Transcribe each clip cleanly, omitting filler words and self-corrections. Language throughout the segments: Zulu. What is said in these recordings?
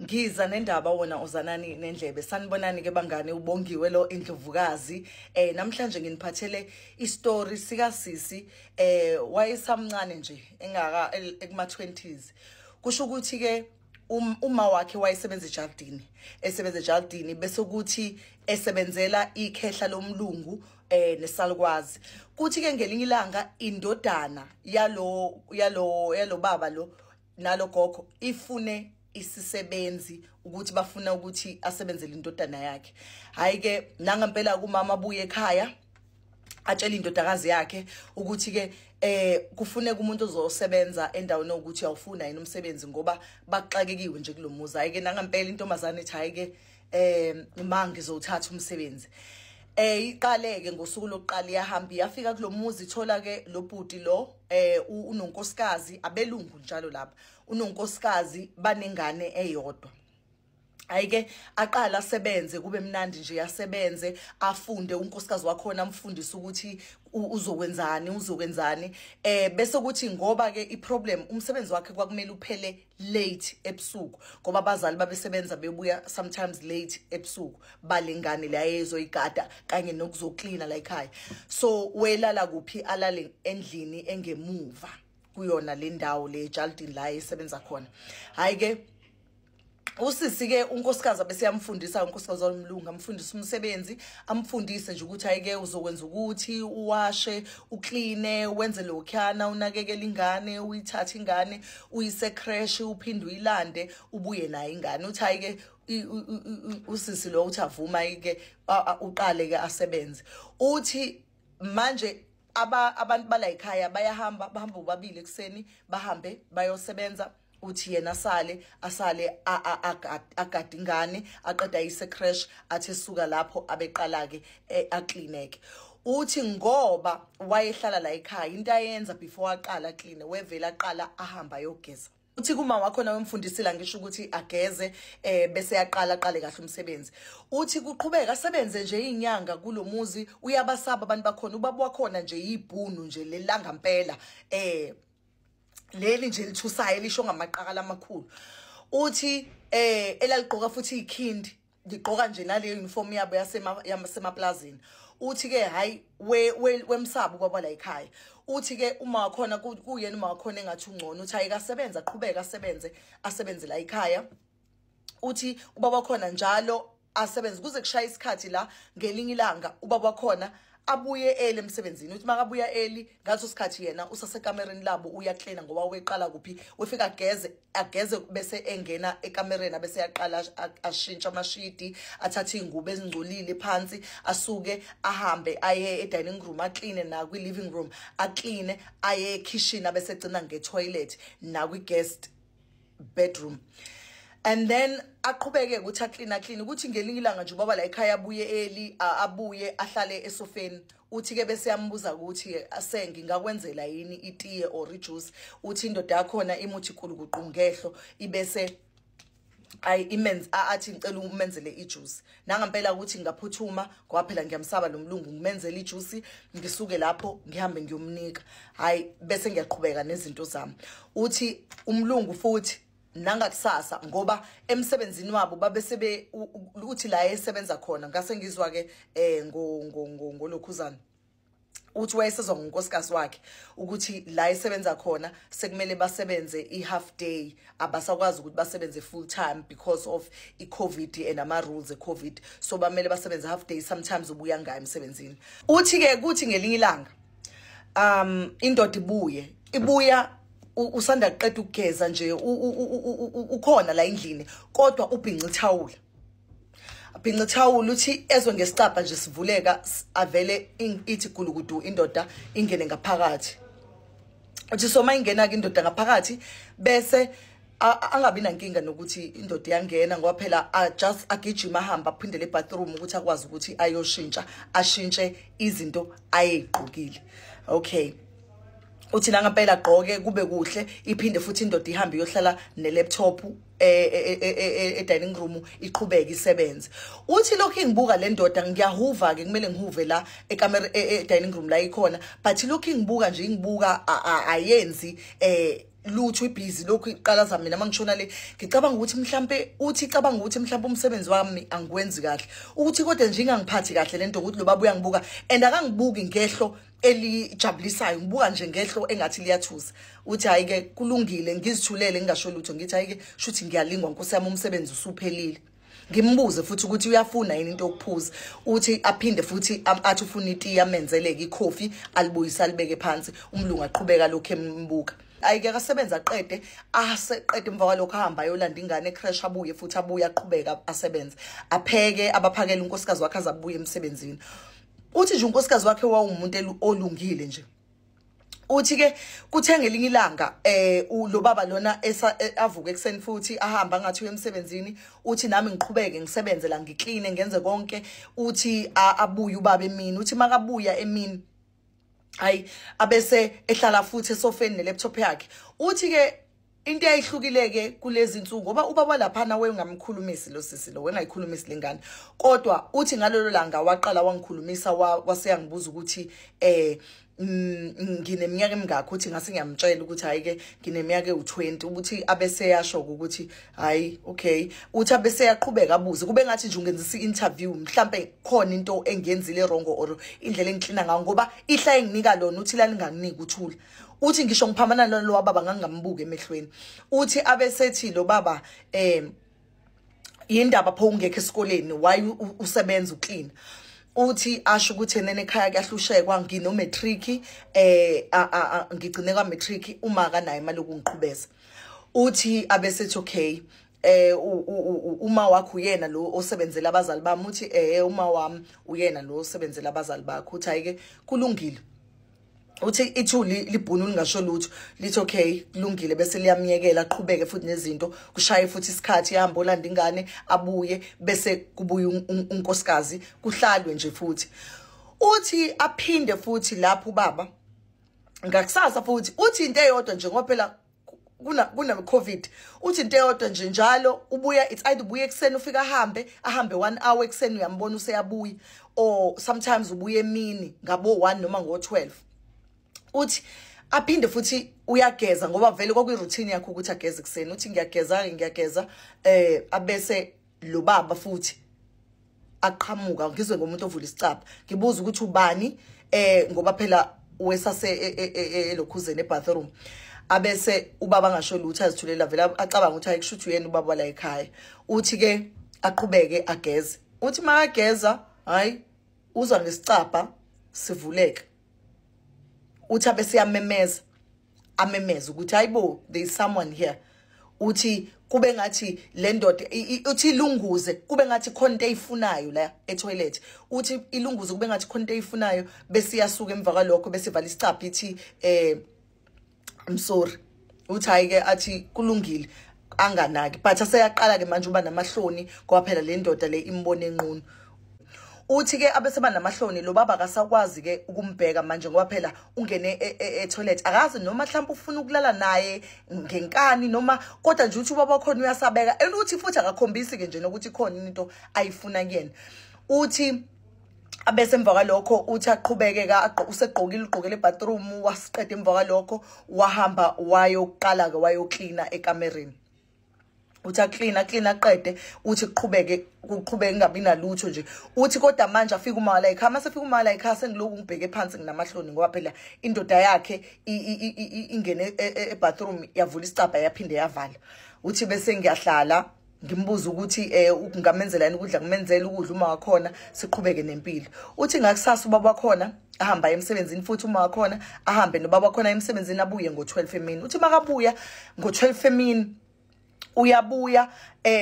Ngiza nendaba wona uzanani nendlebe. Sanibonani ke bangane, uBongiwe lo indlovukazi. Namhlanje nginiphathele istory sika sisi wayesamncane nje engaka ekuma 20s. Kusho ukuthi ke uma wakhe wayesebenza ejardini, esebenza ejardini bese kuthi esebenzela ikhehla lomlungu nesalukwazi. Kuthi ke ngelinye ilanga indodana yalo baba lo nalo gogo ifune isisebenzi ukuthi bafuna ukuthi asebenzele indodana yakhe. Hayi ke nangempela kumama abuye ekhaya atshela indodakazi yakhe ukuthi ke kufuneka umuntu ozosebenza endaweni ukuthi awufuna yini umsebenzi ngoba baxakekiwe nje kulomuzi. Hayi ke nangempela intombazane ethi hayi ke ma ngizowuthatha umsebenzi. Iqaleke ngosuku lokuqala iyahamba iyafika kulomuzi, ithola ke lo bhuti lo unonkosikazi, abelungu njalo lapha, unonkosikazi banengane eyodwa. Ayike aqala asebenze kube mnandi nje, yasebenze afunde unkosikazi wakhona amfundise ukuthi uzokwenzani uzokwenzani. Bese kuthi ngoba ke iproblem umsebenzi wakhe kwakumele uphele late ebusuku ngoba abazali babesebenza bebuya sometimes late ebusuku, balengane la ezoyigada kanye nokuzoklina la ekhaya. So welala kuphi? Alale endlini engemuva kuyona le ndawo le ejardini la esebenza khona. Hayi ke usisi ke unkosikazi bese yamfundisa, unkosikazi womlungu amfundisa umsebenzi, amfundise nje ukuthi ayike uzokwenza ukuthi uwashe, ukline, wenze lokhana, unakekele ingane, uyithathe ingane uyise creche, uphinde uyilande ubuye nayo ingane. Uthi ayike usisi lo uthi avuma ke uqale ke asebenze. Uthi manje abantu bala ekhaya bayahamba, bahamba bobabili ekseni, bahambe bayosebenza. Uthi yena asale agade ingane, aqeda ayise creche, athi esuka lapho abeqala ke aklineke. Uthi ngoba wayehlala la ekhaya, into ayenza before aqala clean, wevela aqala ahamba ayogeza. Uthi kuma wakhona wemfundisile ngisho ukuthi ageze bese yaqala aqale kahle umsebenzi. Uthi kuqhubeka asebenze nje inyanga kulomuzi, uyabasaba abantu bakhona, ubaba wakhona nje ibhunu nje lelanga mpela leli nje lithusayo lisho ngamaqakala amakhulu. Uthi elaligqoka futhi ikhindi, ligqoka nje nale uniform yabo yasemaplazini. Uthi ke hayi wemsaba ubaba la ekhaya. Uthi ke uma wakhona kuyena uma wakhona engathi ungcono, uthi ayikasebenza aqhubeka asebenze asebenze la ekhaya. Uthi ubaba wakhona njalo asebenze kuze kushaya isikhathi la ngelinye ilanga ubaba wakhona abuye ele emsebenzini. Uthi makabuya eli ngaso sikhathi yena usasekamereni labo uyaklina ngoba weqala kuphi, wefika ageze ageze bese engena ekamereni bese yaqala ashintsha amashidi, athathe ingubo ezingcolile phansi, asuke ahambe aye e-dining room akline, na kwi-living room akline, aye ekitchen bese egcina nge-toilet na kwi-guest bedroom. And then aqhubeke ukuthi akline akline. Ukuthi ngelinye ilanga nje ubaba la ekhaya abuye eli abuye ahlale esofeni. Uthi ke bese yambuza ukuthi asengi ngakwenzela yini itiye or ijuice. Uthi indoda yakhona imuthi kulukuqu ngehlo, ibese ayi imenze athi ngicela umenzele ijuice. Nangempela ukuthi ngaphuthuma ngoba phela ngiyamsaba lo mlungu, ngimenzele ijuice ngisuke lapho ngihambe ngiyomnika. Hayi bese ngiyaqhubeka nezinto zami. Uthi umlungu futhi nangakusasa ngoba emsebenzini wabo babesebe uthi la esebenza khona ngase ngizwa ke ngolokhuzana. Uthi wayesezwa ngonkosikazi wakhe ukuthi la esebenza khona sekumele basebenze i-half day, abasakwazi ukuthi basebenze full time because of i-COVID and ama rules e-COVID, so bamele basebenze half day, sometimes ubuya ngayo emsebenzini. Uthi ke kuthi ngelinye ilanga indoda ibuye ibuya usanda kuqeda ukugeza nje, ukhona la endlini kodwa ubhinca ithawula. Abhinca ithawula, uthi ezwe ngesicabha nje sivuleka avele ithi gulukudu indoda ingene ngaphakathi. Uthi so mayingena ke indoda ngaphakathi bese angabi nankinga nokuthi indoda iyangena ngoba phela just agijima ahamba aphindele ebathroom ukuthi akwazi ukuthi ayoshintsha ashintshe izinto ayegqokile. Okay. Uthi nangempela agqoke kube kuhle, iphinde futhi indoda ihambe iyohlala ne-laptop e-dining room iqhubeke isebenze. Uthi lokhu ngibuka le ndoda ngiyahuva ke, kumele ngihuve la ekamera e-dining room la ikhona, but lokhu ngibuka nje ngibuka ayenzi lutho, ibhizi lokhu iqalaza mina mangishona le. Ngicabanga ukuthi mhlambe uthi cabanga ukuthi mhlambe umsebenzi wami angiwenzi kahle, ukuthi kodwa nje ingangiphathi kahle lento ukuthi lo baba uyangibuka and akangibuki ngehlo elijabulisayo, ngibuka nje ngehlo engathi liyathusa. Uthi hayi ke kulungile, ngizithulele ngingasho lutho, ngithi hayi ke shuthi ngiyalingwa Nkosi yami, umsebenzi usuphelile. Ngimbuze futhi ukuthi uyafuna yini into yokuphuza, uthi aphinde futhi athi ufuna itiye, amenzeleke ikhofi, alibuyisa alibeke phansi. Umlungu aqhubeka lokho embuka. Ayike akasebenza aqede, aseqede emva kwalokho ahamba ayolanda ingane ecrash, abuye futhi abuye aqhubeka asebenze, apheke, abaphakele unkosikazi wakhe azabuye emsebenzini. Uthi nje unkosikazi wakhe wawumuntu olungile nje. Uthi ke kuthe ngelinye ilanga lo baba lona avuke ekseni futhi ahamba ngathi uye emsebenzini. Uthi nami ngiqhubeke ngisebenze la, ngikline, ngenze konke. Uthi abuye ubaba emini, uthi makabuya emini hayi abese ehlala futhi esofeni nelaptop yakhe. Uthi ke into eyayihlukileke kulezi insuku ngoba ubaba laphana wayengamkhulumisi lo sisi lo, wengayikhulumisi lengane, kodwa uthi ngalelo langa waqala wangikhulumisa, waseyangibuza ukuthi ngineminyaka emingakho. Uthi ngase ngiyamtshela ukuthi hayi ke ngineminyaka ewu20. Ukuthi abese yasho ukuthi hayi okay. Uthi abese yaqhubeka abuze, kube ngathi nje ungenzisa i-interview, mhlambe khona into engiyenzile wrong or indlela engiklina ngayo, ngoba ihla enginika lona uthi lalinganginiki uthula. Uthi ngisho ngiphambana nalo baba ngangambuka emehlweni. Uthi abesethi lo baba yindaba pho ungekho esikoleni, why usebenza uclean? Uthi asho ukuthi nene ekhaya kuyahlushekwa, ngino matric, ngigcine kwa matric, uma kanayo imali yokungiqhubeza. Uthi abesethi okay, uma wakho uyena lo osebenzela abazali bami. Uthi uma wami uyena lo osebenzela abazali bakho. Uthi hayi ke kulungile. Uthi ithuli libhunu lingasho lutho, lithi okay kulungile, bese liyamyekela aqhubeke futhi nezinto. Kushaye futhi isikhathi, ahamba olanda ingane abuye, bese kubuya unkosikazi, kuhlalwe nje futhi. Uthi aphinde futhi lapho ubaba ngakusasa futhi, uthi into eyodwa nje ngoba phela kuna COVID. Uthi into eyodwa nje njalo ubuya, it's either ubuye ekseni ufika ahambe 1 hour ekseni uyambona useyabuya, or sometimes ubuye emini ngabo 1 noma ngo 12. Uthi aphinde futhi uyageza ngoba vele kwakuyi routine yakhe ukuthi ageze ekseni. Uthi ngiyageza ngiyageza, abese lo baba futhi aqhamuka, ngizwe ngomuntu ovula isicapha, ngibuza ukuthi ubani, ngoba phela wesase elokhuzeni ebathroom. Abese ubaba ngasho lutho, azithulela vele acabanga ukuthi ayikushuthi uyena ubaba la ekhaya. Uthi ke aqhubeke ageze. Uthi makageza hayi uzwa ngesicapha sivuleka. Uthi abese yamemeza, amemeza ukuthi hayibo there is someone here. Uthi kube ngathi le ndoda uthi ilunguze kube ngathi khona into eyifunayo la etoilet. Uthi ilunguze kube ngathi khona into eyifunayo, bese iyasuka emva kwalokho bese ivala isicapha ithi I'm sorry. Uthi hayi ke athi kulungile anganaki, but aseyaqala ke manje uba namahloni ngoba phela le ndoda le imbone enqunu. Uthi ke abese banamahloni lo baba akasakwazi ke ukumbheka manje ngoba phela ungene etoilet, akazi noma mhlawumbe ufuna ukulala naye ngenkani noma, kodwa nje uthi ubaba khona uyasabeka. And uthi futhi akakhombisi ke nje nokuthi khona into ayifuna kuyena. Uthi abese emva kwalokho uthi aqhubeke ka usegqokile ugqokele ebathroom, wasiqeda emva kwalokho wahamba wayoqala ke wayoklina ekamereni. Uthi aklina klina aqede, uthi kuqhubeke kuqhubeke kungabi nalutho nje. Uthi kodwa manje afika uma la ekhaya, mase fika uma la ekhaya sengiloku ngibheke phansi nginamahloni ngoba phela indoda yakhe ingene ebathroom yavula isicabha yaphinde yavala. Uthi bese ngiyahlala ngimbuza ukuthi ungamenzela yini ukudla, ngimenzela ukudla uma wakhona siqhubeke nempilo. Uthi ngakusasa ubaba wakhona ahamba emsebenzini futhi uma wakhona ahambe nobaba wakhona emsebenzini abuye ngo12 emini. Uthi makabuya ngo12 emini uyabuya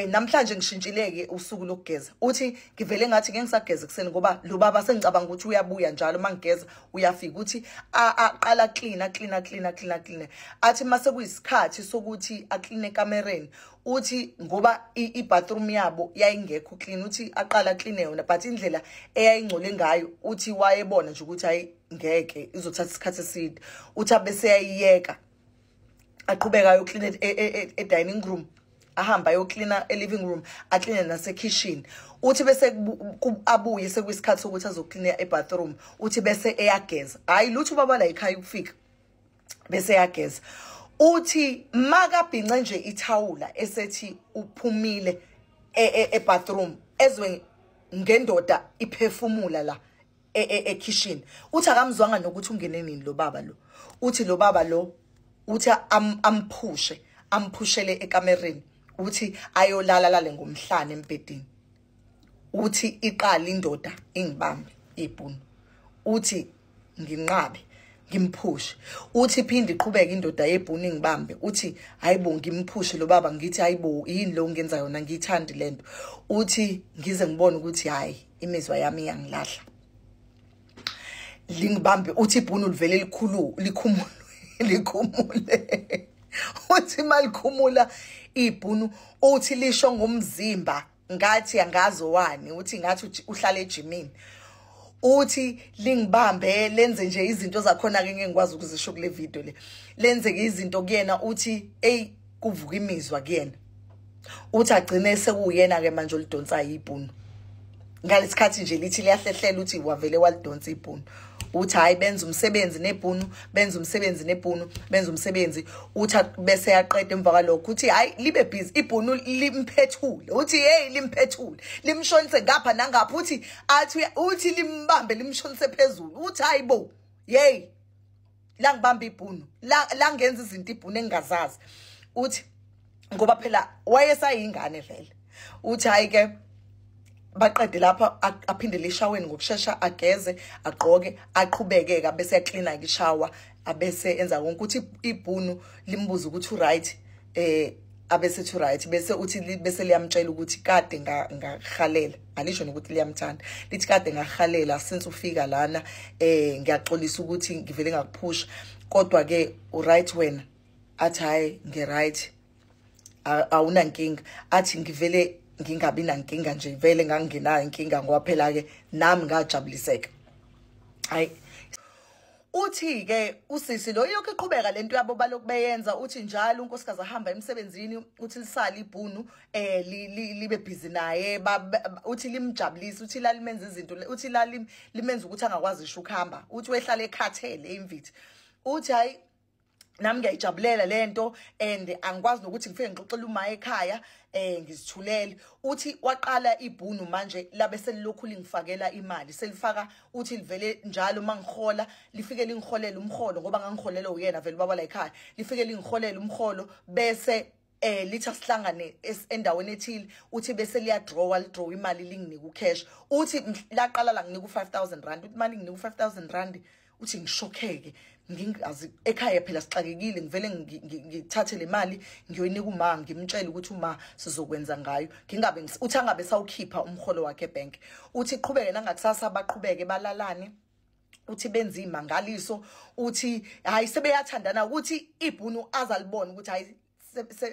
namhlanje ngishintshileke usuku lokugeza. Uthi ngivele ngathi ngeke ngisageza kuseni ngoba lo baba sengicabanga ukuthi uyabuya njalo mangigeza uyafika. Uthi aqala clean clean clean clean clean, athi mase kuyisikhathi sokuthi aclean ekamereni. Uthi ngoba i-bathroom yabo yayingekho clean, uthi aqala clean yona, but indlela eyayingcole ngayo uthi wayebona nje ukuthi hayi ngeke izothatha isikhathi eside. Uthi abese yayiyeka aqhubeka ayoclean e-dining room, ahamba ayoklina e-living room, akline nase-kitchen. Uthi bese abuye sekuyisikhathi sokuthi azoklina e-bathroom. Uthi bese eyageza, hayi lutho ubaba la ekhaya ukufika bese eyageza. Uthi makabhince nje ithawula esethi uphumile ebathroom, ezwe ngendoda iphefumula la ekitchen. Uthi akamzwanga nokuthi ungene nini lo baba lo. Uthi lo baba lo uthi amphushe, amphushele ekamereni. Uthi ayolala lale ngomhlane embhedeni. Uthi iqala indoda ingibambe ibhunu. Uthi nginqabe ngimphushe. Uthi phinde iqhubeke indoda yebhunu ingibambe. Uthi hayibo ngimphushe lo baba, ngithi hayibo yini lo ngenza yona, ngiyithandi lento. Uthi ngize ngibone ukuthi hayi imizwa yami iyangilahla, lingibambe. Uthi ibhunu livele likhulu likhumule likhumule. Uthi malikhumula ibhunu, uthi lisho ngomzimba ngathi angazi wani. Uthi ngathi uhlala ejimini. Uthi lingibambe lenze nje izinto zakhona ke ngeke ngikwazi ukuzisho kule video le. Lenzeke izinto kuyena, uthi ey kuvuka imizwa kuyena. Uthi agcine sekuyena ke manje olidonsa ibhunu. Ngalesikhathi nje lithi liyahlehlela, uthi wavele walidonsa ibhunu. Uthi hayi benza umsebenzi nebhunu, benza umsebenzi nebhunu, benza umsebenzi. Uthi bese yaqeda emva kwalokho, uthi hayi libe busy ibhunu limphethule. Uthi hey limphethule, limshonise ngapha nangapha. Uthi athi uthi limbambe limshonise phezulu. Uthi hayibo hey la ngibamba ibhunu, la ngenza izinto ibhunu engingazazi. Uthi ngoba phela wayesayingane vele. Uthi hayi ke baqede lapha, aphindele eshaweni ngokushesha, ageze, agqoke, aqhubeke bese yaklina ke ishawa, abese enza konke. Uthi ibhunu limbuza ukuthi uright, abese to right. Bese uthi bese liyamtshela ukuthi kade ngahalela, alisho nokuthi liyamthanda, lithi kade ngahalela since ufika lana, ngiyaxolisa ukuthi ngivele ngakuphusha, kodwa ke uright wena. Athi hayi ngi right, awunankinga. Athi ngivele ngingabi nankinga nje, vele ngangingenayo inkinga ngoba phela ke nami ngajabuliseka. Hayi uthi ke usisi lo yokho iqhubeka lento yabo balokhu beyenza. Uthi njalo unkosikazi ahamba emsebenzini, uthi lisala ibhunu libe busy naye, uthi limjabulisa, uthi lalimenza izinto, uthi limenza ukuthi angakwazi isho ukuhamba. Uthi wehlala ekhathele imvithi. Uthi hayi nami ngiyayijabulela lento and angikwazi nokuthi ngifike ngixoxele uma ekhaya, ngizithulele. Uthi waqala ibhunu manje labe selilokhu lingifakela imali, selifaka. Uthi livele njalo mangihola lifike lingiholela umholo, ngoba ngangiholela uyena vele baba la ekhaya, lifike lingiholela umholo bese lithi asihlangane endaweni ethile. Uthi bese liyadraw, lidraw imali linginika ucash. Uthi laqala la nginika u5000 rand. Uthi mali nginika u5000 rand, uthi ngishokheke, ngingazi ekhaya phela sixakekile, ngivele ngithathe le mali ngiyoyinika uma, ngimtshele ukuthi uma sizokwenza ngayo. Ngingabe uthi angabe sawukhipha umholo wakhe ebank. Uthi qhubeke nangakusasa baqhubeke balalane. Uthi benza imangaliso. Uthi hayi sebeyathandana. Uthi ibhunu azalibona ukuthi hayi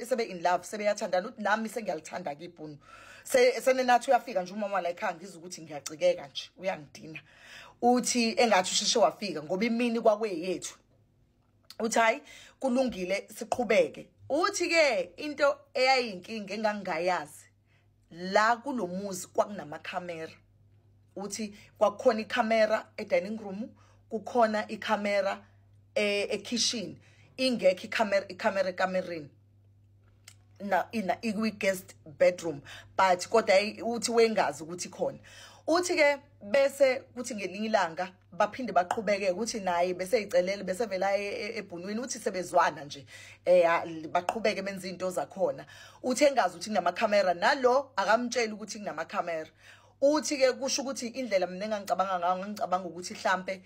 sebe in love, sebeyathandana. Uthi nami sengiyalithanda ke ibhunu. Senenathi uyafika nje umama la ekhaya, ngizwe ukuthi ngiyacikeka nje, uyangidina. Uthi engathi usheshe wafika ngoba imini kwakweyethu. Uthi hayi kulungile siqhubeke. Uthi ke into eyayinkinga engangingayazi la kulomuzi kwakunamakhamera. Uthi kwakukhona ikhamera e-dining room, kukhona ikhamera ekitchen, ingekho ikhamera ekamereni na ina ikwi guest bedroom, but kodwa uthi wengazi ukuthi khona. Uthi ke bese kuthi ngelinye ilanga baphinde baqhubeke, ukuthi naye bese icelele bese vela ebhunwini. Uthi sebezwana nje, baqhubeke benza izinto zakhona. Uthi engazi ukuthi kunamakhamera, nalo akamtsheli ukuthi kunamakhamera. Uthi ke kusho ukuthi indlela mina engangicabanga ngayo, ngangicabanga ukuthi mhlambe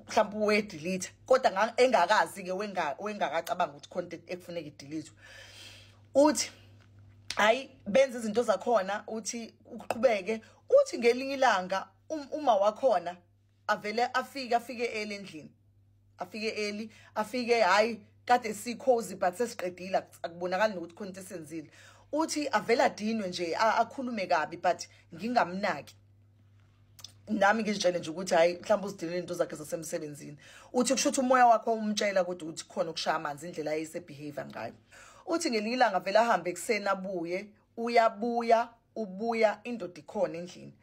mhlambe we delete, kodwa engakazi ke wengakacabanga ukuthi content ekufuneka idelete. Uthi hayi benza izinto zakhona. Uthi uqhubeke. Uthi ngelinye ilanga uma wakhona avele afike elendlini, afike eli, afike hayi kade sikhozi but sesiqedile, akubonakali nokuthi khona into esenzile. Uthi avela adinwe nje, akhulume kabi, but ngingamnaki nami, ngizitshele nje ukuthi hayi mhlawumbe uzidinile into zakhe zasemsebenzini. Uthi kusho ukuthi umoya wakho umtshela kodwa ukuthi khona ukushaya amanzi indlela ayise-behave ngayo. Uthi ngelinye ilanga vele ahambe ekuseni abuye, uyabuya, ubuya indoda ikhona endlini.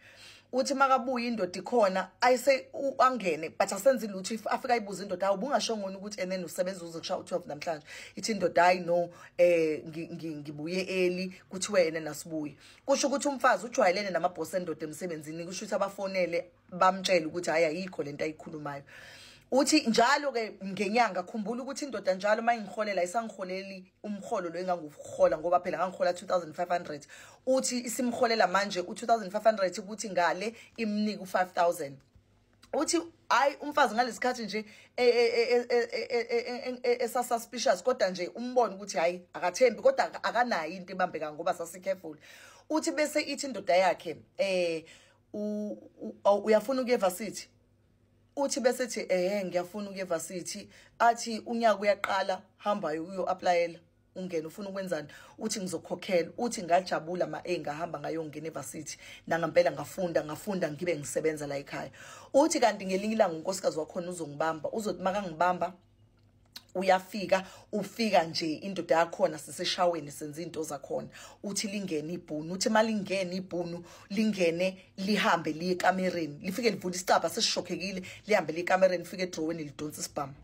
Uthi makabuya indoda ikhona ayise angene but asenzi lutho. Afika ayibuza indoda, hawu, ubungashongoni ukuthi and then usebenza uze kushaya u12 namhlanje? Ithi indoda, hayi no, ngibuye early, kuthiwe yena nasibuye. Kusho ukuthi umfazi ujwayelene namabhosi endoda emsebenzini, kusho ukuthi abafonele bamtshela ukuthi hayi, ayikho lento ayikhulumayo. Uthi njalo ke ngenyanga, khumbula ukuthi indoda njalo mayingiholela isangiholeli umholo lo enganguhola, ngoba phela ngangihola 2500. Uthi isimholela manje u2500, ukuthi ngale imnika u5000. Uthi hayi, umfazi ngalesikhathi nje esasuspicious, kodwa nje umbona ukuthi hayi, akathembi, kodwa akanayo into ebambeka ngoba sasi careful. Uthi bese ithi indoda yakhe, uyafuna ukuya evarsity? Uthi bese ethi, ngiyafuna ukuya evarsity. Athi, unyaka uyaqala, hamba uyo applyela, ungene. Ufuna ukwenzani? Uthi, ngizokhokhela. Uthi, ngajabula ma engahamba ngayongena evarsity, nangempela ngafunda, ngafunda ngibe ngisebenza la ekhaya. Uthi kanti ngelinye ilanga unkosikazi wakhona uzongibamba, uzothi makangibamba uyafika, ufika nje indoda yakhona siseshaweni senza into zakhona. Uthi lingene ibhunu, uthi malingene ibhunu, lingene lihambe liye ekamereni, lifike livula isicabha, sesishokhekile, lihambe liye ekamereni, lifike edroweni, lidonsa isibhamu.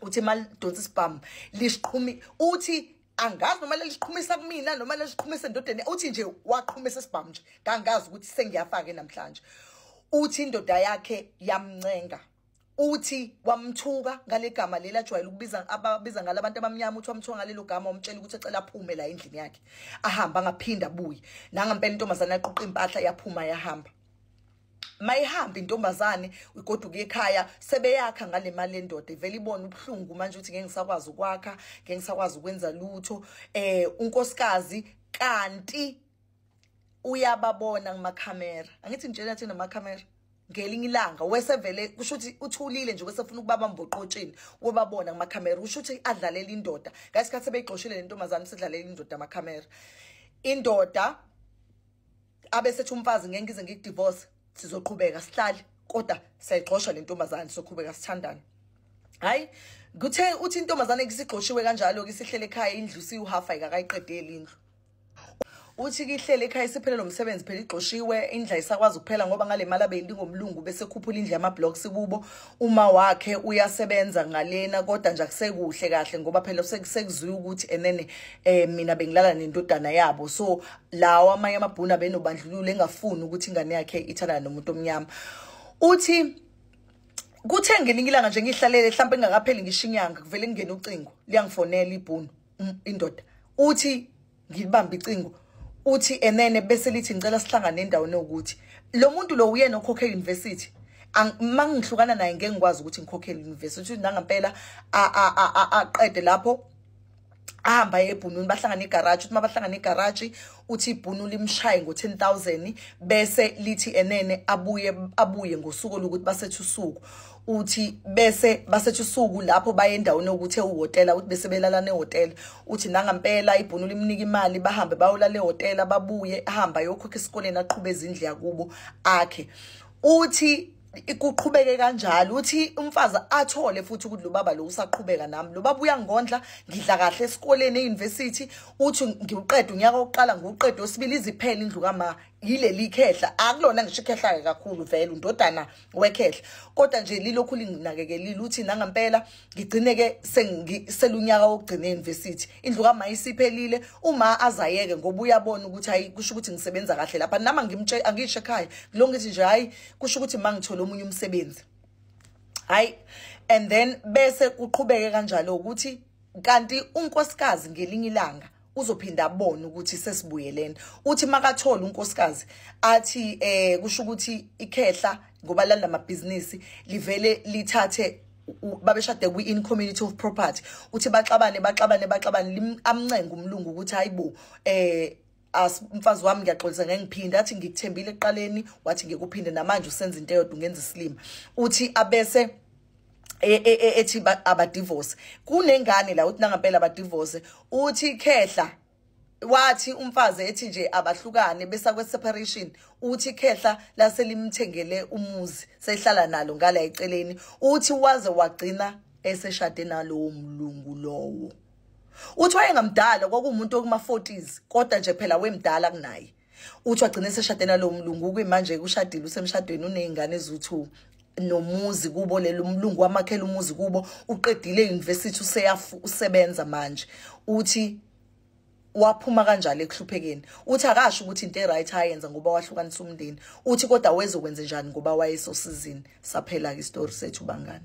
Uthi malidonsa isibhamu lisiqhumi, uthi angazi noma leliqhumisa kumina noma leliqhumisa endodeni. Uthi nje waqhumisa isibhamu nje, ngangazi ukuthi sengiyafaka namhlanje. Uthi indoda yakhe yamncenga, uthi wamthuka ngalegama leli ajwayele ukubiza, ababiza ngalabantu abamnyama. Uthi wamthuka ngalelo gama, wamtshela ukuthi ecela aphume la endlini yakhe, ahamba angaphinda abuye. Nangampela intombazane yaqoqa impahla, yaphuma, yahamba. Mayihamba intombazane igoduka ekhaya, sebeyakha ngale mali endoda, ivele ibone ubuhlungu manje ukuthi ngeke ngisakwazi ukwakha, ngeke ngisakwazi ukwenza lutho. Unkosikazi kanti uyababona kumakhamera, angithi ngitshela thina amakhamera. Ngelinye ilanga wesevele kusho ukuthi uthulile nje, wesefuna ukubabamba oqotsheni, wobabona kumakhamera. Kusho ukuthi adlalela indoda ngasikhathi sebeyigxoshile le ntombazane, usedlalela indoda amakhamera. Indoda abesethi umfazi, ngeke ngize ngikudivorce, sizoqhubeka sihlale, kodwa siyayigxosha le ntombazane, sizoqhubeka sithandane. Hayi, kuthe uthi intombazane kisigxoshiwe kanjalo ke, isihlele ekhaya, indlu siyu-half, ayikakayiqedeli indlu. Uthi kihlele ekhaya, isiphele lo msebenzi phela, igxoshiwe, indlu ayisakwazi ukuphela ngoba ngale mali abeyilingomlungu bese khuphula indlu yama-blocks kubo. Uma wakhe uyasebenza ngalena, kodwa nje akusekuhle kahle ngoba phela sekuziwe ukuthi enene mina bengilala nendodana yabo. So lawa amanye amabhunu abenobandlululo, engafuni ukuthi ingane yakhe ithandane nomuntu omnyama. Uthi kuthe ngelinye ilanga nje ngihlalele, mhlawumbe engakapheli ngisho inyanga, kuvele kungene ucingo, liyangifonela ibhunu, indoda. Uthi ngilibambe icingo, uthi enene bese lithi, ngicela sihlangane endaweni yokuthi lo muntu lo uyena okhokhe university, mangihlukana naye ngeke ngikwazi ukuthi ngikhokhele university. Nangampela aqede lapho, ahamba ebhununi, bahlangana egaraji. Uthi mabahlangana egaraji, uthi ibhunu limshaye ngo-10,000, bese lithi enene abuye, abuye ngosuku lokuthi basethe usuku. Uthi bese basethe usuku lapho baye endaweni yokuthi ewuhotela. Uthi bese belalana ehhotela. Uthi nangampela ibhunu limnika imali, bahambe bayolala ehhotela, babuye, ahamba ayokhokha esikoleni, aqhube izindlu yakubo akhe. Uthi kuqhubeke kanjalo. Uthi umfazi athole futhi ukuthi lo baba lo usaqhubeka nami, lo baba uyangondla, ngidla kahle esikoleni e-university. Uthi ngiwuqeda unyaka wokuqala, ngiwuqeda wesibili, iziphela indlu kama yileli khehla. Akulona ngisho ikhehla-ke kakhulu vele, undodana wekhehla, kodwa nje lilokhu linginakekelile. Uthi nangampela ngigcine-ke selunyaka wokugcina e-university, indlu kama isiphelile. Uma azayeke ngoba uyabona ukuthi hayi, kusho ukuthi ngisebenza kahle lapha nami, angimtshe angisho ekhaya ngilo, ngithi nje hayi, kusho ukuthi mangithola omunye umsebenzi. Hayi, and then bese kuqhubeke kanjalo ukuthi kanti unkosikazi ngelinye ilanga uzophinda abone ukuthi sesibuyelene. Uthi makathola unkosikazi athi kusho ukuthi ikhehla, ngoba lana amabhizinisi, livele lithathe babeshade kwi-in community of property. Uthi baxabane, baxabane, baxabane, amncenga umlungu ukuthi hayibo, mfazi wami, ngiyaxolisa, ngeke ngiphinde. Athi, ngikuthembile ekuqaleni, wathi ngikuphinde, namanje usenza into eyodwa, ungenza isilima. Uthi abese ethi abadivorce, kunengane la. Uthi nangampela abadivorce. Uthi khehla, wathi umfazi ethi nje abahlukane, besa kwe separation, uthi khehla laselimthengele umuzi, sehlala nalo ngala eceleni. Uthi waze wagcina eseshade nalowo mlungu lowo. Uthi wayengamdala, kwakuwumuntu okuma 40s, kodwa nje phela wemdala kunaye. Uthi wagcina eseshade nalowo mlungu, kuyimanje kushadile, usemshadweni, uney'ngane eziwu-2 nomuzi kubo. Lelo mlungu wamakhela umuzi kubo, uqedile e-university, usebenza manje. Uthi waphuma kanjalo ekuhluphekeni. Uthi akasho ukuthi into e-right ayenza ngoba wahlukanisa umndeni, uthi kodwa wezokwenza njani ngoba wayesosizini. Saphela-ke isitori sethu, bangani.